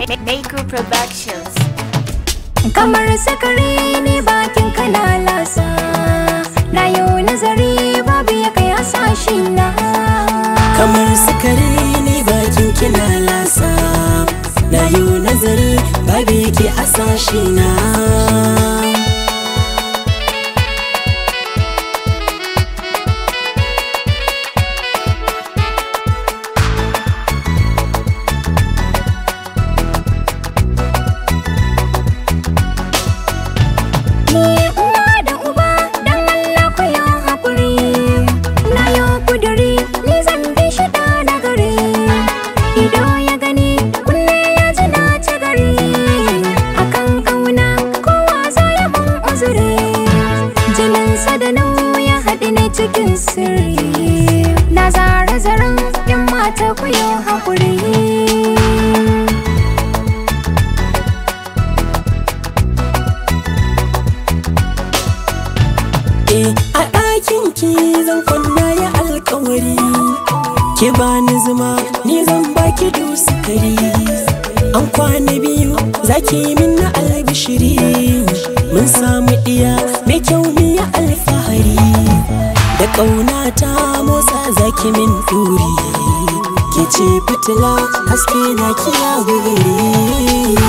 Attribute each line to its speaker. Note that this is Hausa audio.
Speaker 1: Maker Productions.
Speaker 2: Kamar sakare ne bakin kana lasa, na yau nazari babu ya kai hasashe na.
Speaker 3: Kamar sukari ne bakin kina lasa, na yi nazari babu yake a sashi na.
Speaker 2: Ni uwa da uba dan Allah ku yi hakuri, na yau kuduri ni zan bi shi da nagari. Ido ya gani kunne ya ji na ci gari, akan kauna kowa za ya mun uzuri. Jininsa da nauyi haɗi ne cikin sirri, na zara zaren yan mata ku yi hakuri.
Speaker 3: Eh, a ɗakin ki zan kwanna ya alkawari, ki bani zuma ni zan baki sukari. An kwana biyu zaki min na albishiri, mun samu ɗiya mai kyau miya alfahari. Da ƙauna ta motsa zaki min ɗuri, ki ce fitila haske na kiya guri.